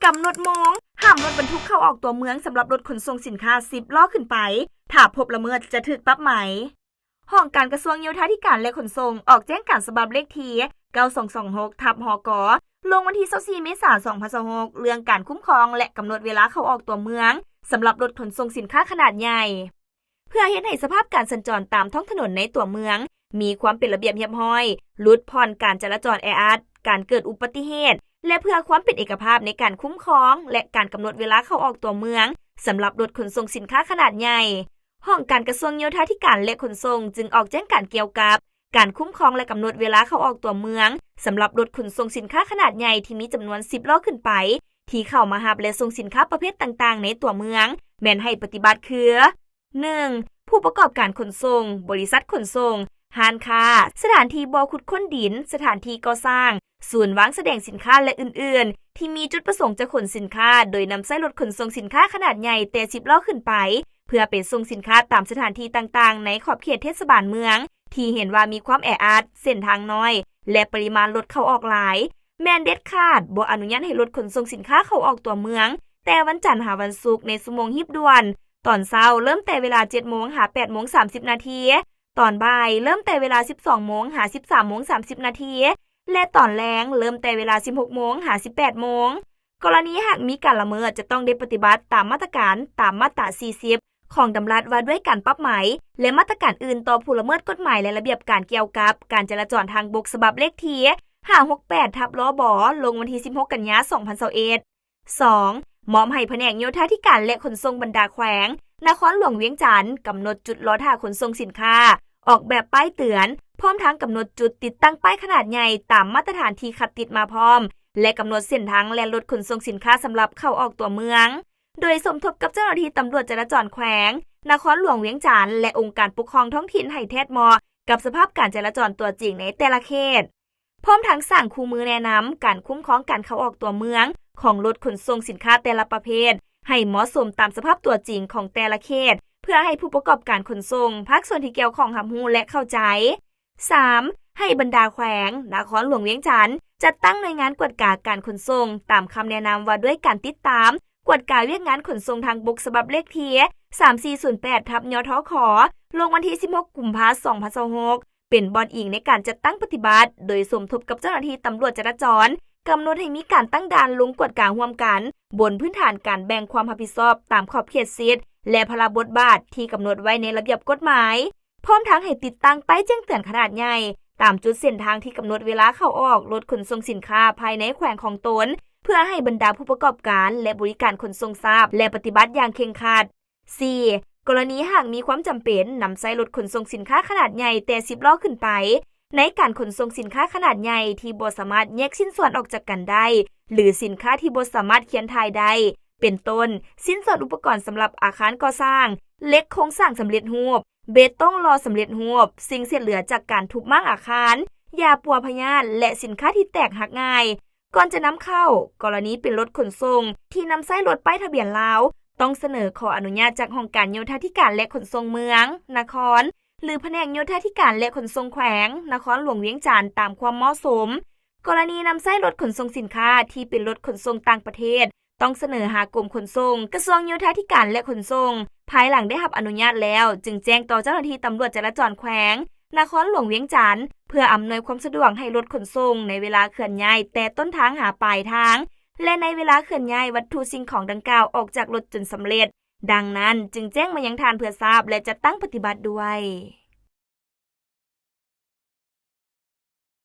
ກຳນົດໂມງຫ້າມລົດບັນທຸກເຂົ້າອອກຕົວເມືອງສຳລັບລົດຂົນສົ່ງສິນຄ້າສິບລໍ້ຂຶ້ນໄປ, ຖ້າພົບລະເມີດຈະຖືກປັບໃໝ. ຫ້ອງການກະຊວງໂຍທາທິການ ແລະ ຂົນສົ່ງ ອອກແຈ້ງການສະບັບເລກທີ ເກົ້າສອງສອງຫົກ ທັບ ຫກ ລົງວັນທີ ຊາວສີ່ ເມສາ ສອງພັນຊາວຫົກ ເລື່ອງການຄຸ້ມຄອງ ແລະ ກຳນົດເວລາເຂົ້າອອກຕົວເມືອງ ສຳລັບລົດຂົນສົ່ງສິນຄ້າຂະໜາດໃຫຍ່. ເພື່ອເຮັດໃຫ້ສະພາບການສັນຈອນຕາມທ້ອງຖະໜົນໃນຕົວເມືອງມີຄວາມເປັນລະບຽບຮຽບຮ້ອຍ, ຫຼຸດຜ່ອນການຈະລາຈອນແອອັດ, ການເກີດອຸບັດຕິເຫດ ແລະ ເພື່ອຄວາມເປັນເອກະພາບໃນການຄຸ້ມຄອງ ແລະ ການກຳນົດເວລາເຂົ້າອອກຕົວເມືອງ ສຳລັບລົດຂົນສົ່ງສິນຄ້າຂະໜາດໃຫຍ່, ຫ້ອງການກະຊວງໂຍທາທິການ ແລະ ຂົນສົ່ງ ຈຶ່ງອອກແຈ້ງການກ່ຽວກັບການຄຸ້ມຄອງ ແລະ ກຳນົດເວລາເຂົ້າອອກຕົວເມືອງ ສຳລັບລົດຂົນສົ່ງສິນຄ້າຂະໜາດໃຫຍ່ທີ່ມີຈຳນວນສິບລໍ້ຂຶ້ນໄປ ທີ່ເຂົ້າມາຮັບ ແລະ ສົ່ງສິນຄ້າປະເພດຕ່າງໆໃນຕົວເມືອງ ແມ່ນໃຫ້ປະຕິບັດຄື: ໜຶ່ງ ຜູ້ປະກອບການຂົນສົ່ງ, ບໍລິສັດຂົນສົ່ງ, ຮ້ານຄ້າ, ສະຖານທີ່ບໍ່ຂຸດຄົ້ນດິນ, ສະຖານທີ່ກໍ່ສ້າງ, ສູນວາງສະແດງສິນຄ້າ ແລະ ອື່ນໆ ທີ່ມີຈຸດປະສົງຈະຂົນສິນຄ້າ ໂດຍນຳໃຊ້ລົດຂົນສົ່ງສິນຄ້າຂະໜາດໃຫຍ່ແຕ່ສິບລໍ້ຂຶ້ນໄປ ເພື່ອໄປສົ່ງສິນຄ້າຕາມສະຖານທີ່ຕ່າງໆໃນຂອບເຂດເທດສະບານເມືອງ ທີ່ເຫັນວ່າມີຄວາມແອອັດ, ເສັ້ນທາງນ້ອຍ ແລະ ປະລິມານລົດເຂົ້າອອກຫຼາຍ, ແມ່ນເດັດຂາດບໍ່ອະນຸຍາດໃຫ້ລົດຂົນສົ່ງສິນຄ້າເຂົ້າອອກຕົວເມືອງ ແຕ່ວັນຈັນຫາວັນສຸກໃນຊົ່ວໂມງຮີບດ່ວນ, ຕອນເຊົ້າເລີ່ມແຕ່ເວລາເຈັດໂມງຫາແປດໂມງສາມສິບນາທີ, ຕອນບ່າຍເລີ່ມແຕ່ເວລາສິບສອງໂມງຫາສິບສາມໂມງສາມສິບນາທີ ແລະ ຕອນແລງເລີ່ມແຕ່ເວລາສິບຫົກໂມງຫາສິບແປດໂມງ. ກໍລະນີຫາກມີການລະເມີດ ຈະຕ້ອງໄດ້ປະຕິບັດຕາມມາດຕະການຕາມມາດຕາສີ່ສິບ ຂອງດຳລັດວ່າດ້ວຍການປັບໃໝ ແລະ ມາດຕະການອື່ນຕໍ່ຜູ້ລະເມີດກົດໝາຍ ແລະ ລະບຽບການກ່ຽວກັບການຈະລາຈອນທາງບົກ ສະບັບເລກທີຫ້າຫົກແປດ ທັບ ລບ ລົງວັນທີສິບຫົກ ກັນຍາ ສອງພັນຊາວເອັດ. ສອງ ມອບໃຫ້ພະແນກໂຍທາທິການ ແລະ ຂົນສົ່ງບັນດາແຂວງ, ນະຄອນຫຼວງວຽງຈັນ ກຳນົດຈຸດລໍຖ້າຂົນສົ່ງສິນຄ້າ, ອອກແບບປ້າຍເຕືອນ, ພ້ອມທັງກຳນົດຈຸດຕິດຕັ້ງປ້າຍຂະໜາດໃຫຍ່ຕາມມາດຕະຖານທີ່ຄັດຕິດມາພ້ອມ ແລະ ກຳນົດເສັ້ນທາງແລ່ນລົດຂົນສົ່ງສິນຄ້າສຳລັບເຂົ້າອອກຕົວເມືອງ, ໂດຍສົມທົບກັບເຈົ້າໜ້າທີ່ຕຳຫຼວດຈະລາຈອນແຂວງ, ນະຄອນຫຼວງວຽງຈັນ ແລະ ອົງການປົກຄອງທ້ອງຖິ່ນໃຫ້ແທດເໝາະກັບສະພາບການຈະລາຈອນຕົວຈິງໃນແຕ່ລະເຂດ. ພ້ອມທັງສ້າງຄູ່ມືແນະນຳການຄຸ້ມຄອງການເຂົ້າອອກຕົວເມືອງຂອງລົດຂົນສົ່ງສິນຄ້າແຕ່ລະປະເພດ ໃຫ້ເໝາະສົມຕາມສະພາບຕົວຈິງຂອງແຕ່ລະເຂດ ເພື່ອໃຫ້ຜູ້ປະກອບການຂົນສົ່ງ, ພາກສ່ວນທີ່ກ່ຽວຂ້ອງຮັບຮູ້ ແລະ ເຂົ້າໃຈ. ສາມ ໃຫ້ບັນດາແຂວງ, ນະຄອນຫຼວງວຽງຈັນ ຈັດຕັ້ງໜ່ວຍງານກວດກາການຂົນສົ່ງຕາມຄຳແນະນຳວ່າດ້ວຍການຕິດຕາມກວດກາວຽກງານຂົນສົ່ງທາງບົກ ສະບັບເລກທີສາມສີ່ສູນແປດ ທັບ ຍທຂ ລົງວັນທີສິບຫົກ ກຸມພາ ສອງພັນຊາວຫົກ ເປັນບ່ອນອີງໃນການຈັດຕັ້ງປະຕິບັດ ໂດຍສົມທົບກັບເຈົ້າໜ້າທີ່ຕຳຫຼວດຈະລາຈອນ, ກຳນົດໃຫ້ມີການຕັ້ງດ່ານລົງກວດກາຮ່ວມກັນ ບົນພື້ນຖານການແບ່ງຄວາມຮັບຜິດຊອບຕາມຂອບເຂດສິດ ແລະ ພາລະບົດບາດທີ່ກຳນົດໄວ້ໃນລະບຽບກົດໝາຍ, ພ້ອມທັງໃຫ້ຕິດຕັ້ງປ້າຍແຈ້ງເຕືອນຂະໜາດໃຫຍ່ຕາມຈຸດເສັ້ນທາງທີ່ກຳນົດເວລາເຂົ້າອອກລົດຂົນສົ່ງສິນຄ້າພາຍໃນແຂວງຂອງຕົນ ເພື່ອໃຫ້ບັນດາຜູ້ປະກອບການ ແລະ ບໍລິການຂົນສົ່ງຊາບ ແລະ ປະຕິບັດຢ່າງເຄັ່ງຄັດ. ສີ່ ກໍລະນີຫາກມີຄວາມຈຳເປັນນຳໃຊ້ລົດຂົນສົ່ງສິນຄ້າຂະໜາດໃຫຍ່ແຕ່ສິບລໍ້ຂຶ້ນໄປ ໃນການຂົນສົ່ງສິນຄ້າຂະໜາດໃຫຍ່ທີ່ບໍ່ສາມາດແຍກຊິ້ນສ່ວນອອກຈາກກັນໄດ້ ຫຼື ສິນຄ້າທີ່ບໍ່ສາມາດຄຽນຖ່າຍໄດ້ ເປັນຕົ້ນ ຊິ້ນສ່ວນອຸປະກອນສຳລັບອາຄານກໍ່ສ້າງ, ເຫຼັກໂຄງສ້າງສຳເລັດຮູບ, ເບຕົງຫຼໍ່ສຳເລັດຮູບ, ສິ່ງເສດເຫຼືອຈາກການທຸບມ້າງອາຄານ, ຢາປົວພະຍາດ ແລະ ສິນຄ້າທີ່ແຕກຫັກງ່າຍ. ກ່ອນຈະນຳເຂົ້າ, ກໍລະນີເປັນລົດຂົນສົ່ງທີ່ນຳໃຊ້ລົດປ້າຍທະບຽນລາວ ຕ້ອງສະເໜີຂໍອະນຸຍາດຈາກຫ້ອງການໂຍທາທິການ ແລະ ຂົນສົ່ງເມືອງ, ນະຄອນ ຫຼື ພະແນກໂຍທາທິການ ແລະ ຂົນສົ່ງແຂວງ, ນະຄອນຫຼວງວຽງຈັນ ຕາມຄວາມເໝາະສົມ. ກໍລະນີນຳໃຊ້ລົດຂົນສົ່ງສິນຄ້າທີ່ເປັນລົດຂົນສົ່ງຕ່າງປະເທດ ຕ້ອງສະເໜີຫາກົມຂົນສົ່ງ, ກະຊວງໂຍທາທິການ ແລະ ຂົນສົ່ງ ພາຍຫຼັງໄດ້ຮັບອະນຸຍາດແລ້ວ ຈຶ່ງແຈ້ງຕໍ່ເຈົ້າໜ້າທີ່ຕຳຫຼວດຈະລາຈອນແຂວງ, ນະຄອນຫຼວງວຽງຈັນ ເພື່ອອຳນວຍຄວາມສະດວກໃຫ້ລົດຂົນສົ່ງໃນເວລາເຄື່ອນຍ້າຍແຕ່ຕົ້ນທາງຫາປາຍທາງ ແລະ ໃນເວລາເຄື່ອນຍ້າຍວັດຖຸສິ່ງຂອງດັ່ງກ່າວອອກຈາກລົດຈົນສຳເລັດ. ດັ່ງນັ້ນ, ຈຶ່ງແຈ້ງມາຍັງທ່ານເພື່ອຊາບ ແລະ ຈັດຕັ້ງປະຕິບັດດ້ວຍ.